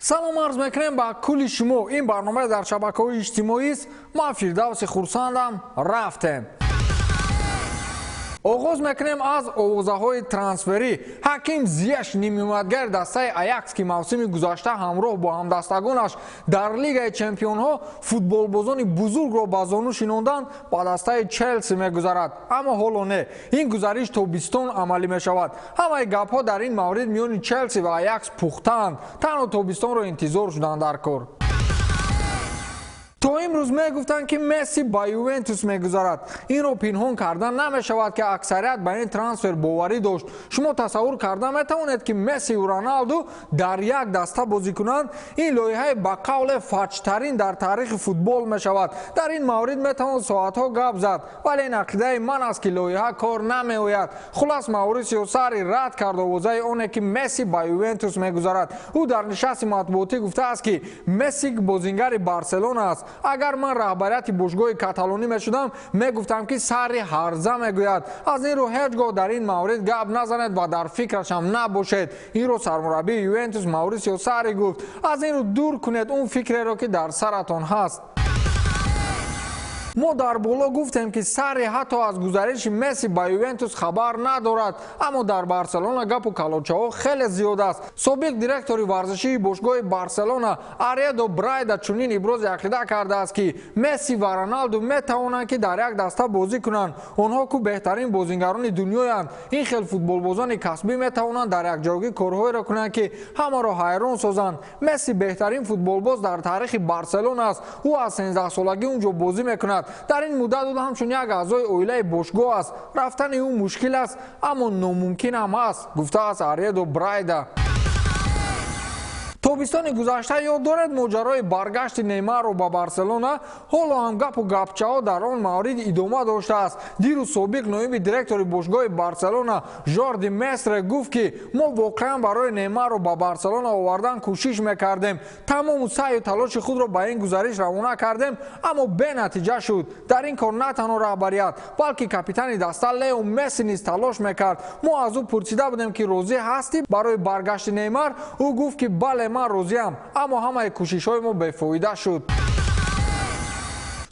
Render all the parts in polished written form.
Салом арз мекунем ба кулли шумо. Ин барнома дар шабакаҳои иҷтимоист. Ман Фирдавси Хурсандам. Рафтем. Оғоз мекунем аз овозаҳои трансферӣ. Ҳаким Зияш, нимҳимоятгари дастаи Аякс, ки мавсими гузашта ҳамроҳ бо ҳамдастагонаш дар Лигаи чемпионҳо футболбозони бузургро ба зону шинонданд, ба дастаи Челси мегузарад. Аммо ҳоло не, ин гузариш тобистон амалӣ мешавад. Ҳамаи гапҳо дар ин маврид миёни Челси ва Аякс пухтаанд. Танҳо тобистонро интизор шуданд дар кор. То имрӯз мегуфтанд, ки Месси ба Ювентус мегузарад. Инро пинҳон кардан намешавад, ки аксарият ба ин трансфер боварӣ дошт. Шумо тасаввур карда метавонед, ки Мессиву Роналду дар як даста бозӣ кунанд? Ин лоиҳаи ба қавле фаҷтарин дар таърихи футбол мешавад. Дар ин маврид метавон соатҳо гап зад, вале ин ақидаи ман аст, ки лоиҳа кор намеояд. Хулас, Маурисио Сарри рад кард овозаи оне, ки Месси ба Ювентус мегузарад. Ӯ дар нишасти матбуотӣ гуфтааст, ки Месси бозингари Барселона аст. Агар ман раҳбарияти бошгоҳи каталонӣ мешудам, мегуфтам, ки Сарри ҳарза мегӯяд. Аз ин рӯ ҳеҷ гоҳ дар ин маврид гап назанед ва дар фикрашам набошед. Инро сармураббии Ювентус Маурисио Сарри гуфт. Аз ин рӯ дур кунед он фикреро, ки дар саратон ҳаст. Мо дар боло гуфтем, ки Сарри ҳатто аз гузариши Месси ба Ювентус хабар надорад, аммо дар Барселона гапу калочаҳо хеле зиёд аст. Собиқ директори варзишии бошгоҳи Барселона Аредо Брайда чунин ибрози ақида кардааст, ки Месси ва Роналду метавонанд, ки дар як даста бозӣ кунанд. Онҳо ку беҳтарин бозингарони дунёянд. Ин хел футболбозони касбӣ метавонанд дар якҷоягӣ корҳоеро кунанд, ки ҳамаро ҳайрон созанд. Месси беҳтарин футболбоз дар таърихи Барселона аст. Ӯ аз 13-солагӣ унҷо бозӣ мекунад. Дар ин муддат ӯ ҳамчун як аъзои оилаи бошгоҳ аст. Рафтани ӯ мушкил аст, аммо номумкин ҳам ҳаст, гуфтааст Аредо Брайда. Тобистони гузашта ёд доред моҷарои баргашти Неймарро ба Барселона? Ҳоло ҳам гапу гапчаҳо дар он маврид идома доштааст. Дирӯз собиқ ноиби директори бошгоҳи Барселона Жорди Местре гуфт, ки мо воқеан барои Неймарро ба Барселона овардан кӯшиш мекардем. Тамому саъю талоши худро ба ин гузариш равона кардем, аммо бенатиҷа шуд. Дар ин кор на танҳо раҳбарият, балки капитани даста Лео Месси низ талош мекард. Мо аз ӯ пурсида будем, ки розӣ ҳастӣ барои баргашти Неймар? Ӯ гуфт, ки бале, ман розиам, аммо ҳамаи кӯшишҳои мо бефоида шуд.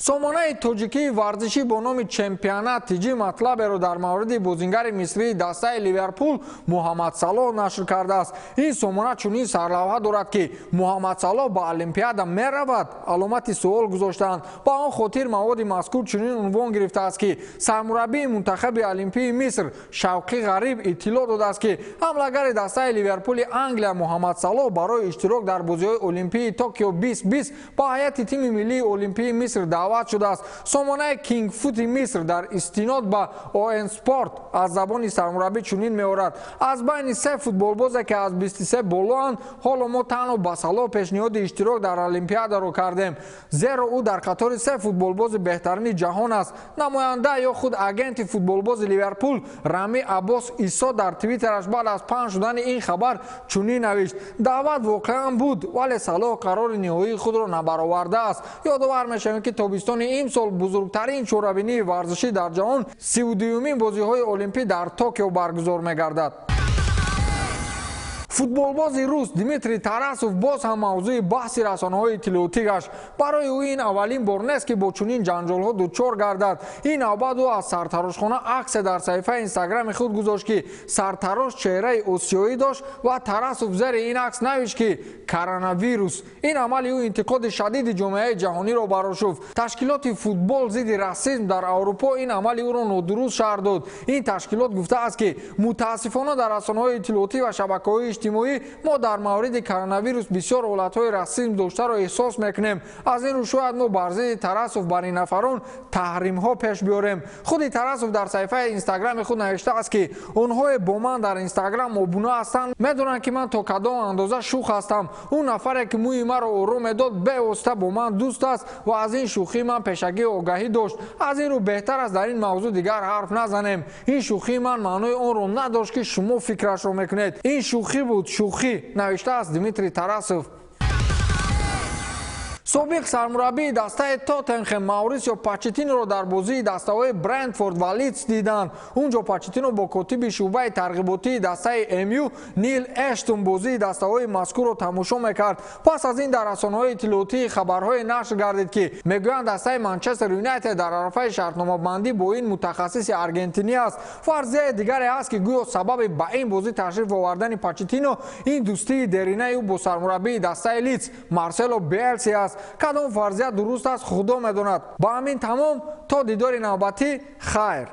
Сомонаи тоҷикии варзишӣ бо номи Чемпионат тиҷӣ матлаберо дар мавриди бозингари мисрии дастаи Ливерпул Муҳаммад Салоҳ нашр кардааст. Ин сомона чунин сарлавҳа дорад, ки «Муҳаммад Салоҳ ба Олимпиада меравад?» аломати суол гузоштаанд. Ба он хотир маводи мазкур чунин унвон гирифтааст, ки сармураббии мунтахаби олимпии Миср Шавқӣ Ғариб иттилоъ додааст, ки ҳамлагари дастаи Ливерпули Англия Муҳаммад Салоҳ барои иштирок дар бозиҳои олимпии Токио 2020 ба ҳайати тими миллии олимпии Миср даъват шудааст. Сомонаи Кингфути Миср дар истинод ба ОН Спорт аз забони сармураббӣ чунин меорад: «Аз байни се футболбозе, ки аз 23 болоанд, ҳоло мо танҳо ба Салоҳ пешниҳоди иштирок дар Олимпиадаро кардем, зеро ӯ дар қатори се футболбози беҳтарини ҷаҳон аст». Намоянда ё худ агенти футболбози Ливерпул Рами Аббос Исо дар Твиттераш баъд аз паҳн шудани ин хабар чунин навишт: «Даъват воқеан буд, вале Салоҳ қарори ниҳоии худро набаровардааст». Ёдовар мешавем, ки тобистони имсол бузургтарин чорабинии варзишӣ дар ҷаҳон, 32-юмин бозиҳои олимпӣ дар Токио баргузор мегардад. Футболбози рус Дмитрий Тарасов боз ҳам мавзӯи баҳси расонаҳои иттилоотӣ гашт. Барои ӯ ин аввалин бор нест, ки бо чунин ҷанҷолҳо дучор гардад. Ин навбат ӯ аз сартарошхона аксе дар саҳифаи Инстаграми худ гузошт, ки сартарош чеҳраи осиёӣ дошт ва Тарасов зери ин акс навишт, ки коронавирус. Ин амали ӯ интиқоди шадиди ҷомеаи ҷаҳониро барошуфт. Ташкилоти футбол зидди расизм дар Аврупо ин амали ӯро нодуруст шарҳ дод. Ин ташкилот гуфтааст, ки мутаассифона дар расонаҳои иттилоотӣ ва шабакаҳои иҷтимоӣ мо дар мавриди коронавирус бисёр ҳолатҳои расизм доштаро эҳсос мекунем. Аз ин рӯ шояд мо бар зидди Тарасов бар ин нафарон таҳримҳо пеш биёрем. Худи Тарасов дар саҳифаи Инстаграми худ навиштааст, ки онҳое бо ман дар Инстаграм обуна ҳастанд, медонанд, ки ман то кадом андоза шӯх ҳастам. Ӯ нафаре, ки мӯи маро ором медод, бевосита бо ман дӯст аст ва аз ин шӯхии ман пешагӣ огаҳӣ дошт. Аз ин рӯ беҳтар аст дар ин мавзӯъ дигар ҳарф назанем. Ин шӯхии ман маънои онро надошт, ки шумо фикрашро мекунед. Ин шӯхӣ буд, шӯхӣ, навиштааст Дмитрий Тарасов. Собиқ сармураббии дастаи Тоттенхем Маурисио Почеттиноро дар бозии дастаҳои Брентфорд ва Лидс диданд. Унҷо Почеттино бо котиби шӯъбаи тарғиботии дастаи МЮ Нил Эштон бозии дастаҳои мазкурро тамошо мекард. Пас аз ин дар расонаҳои иттилоотии хабарҳое нашр гардид, ки мегӯянд, дастаи Манчестер Юнайтед дар арафаи шартномабандӣ бо ин мутахассиси аргентинӣ аст. Фарзияи дигаре ҳаст, ки гӯё сабаби ба ин бозӣ ташриф овардани Почеттино ин дӯстии деринаи ӯ бо сармураббии дастаи Лидс Марсело Биелса аст. Кадом фарзия дуруст аст, Худо медонад. Ба ҳамин тамом, то дидори навбатӣ, хайр.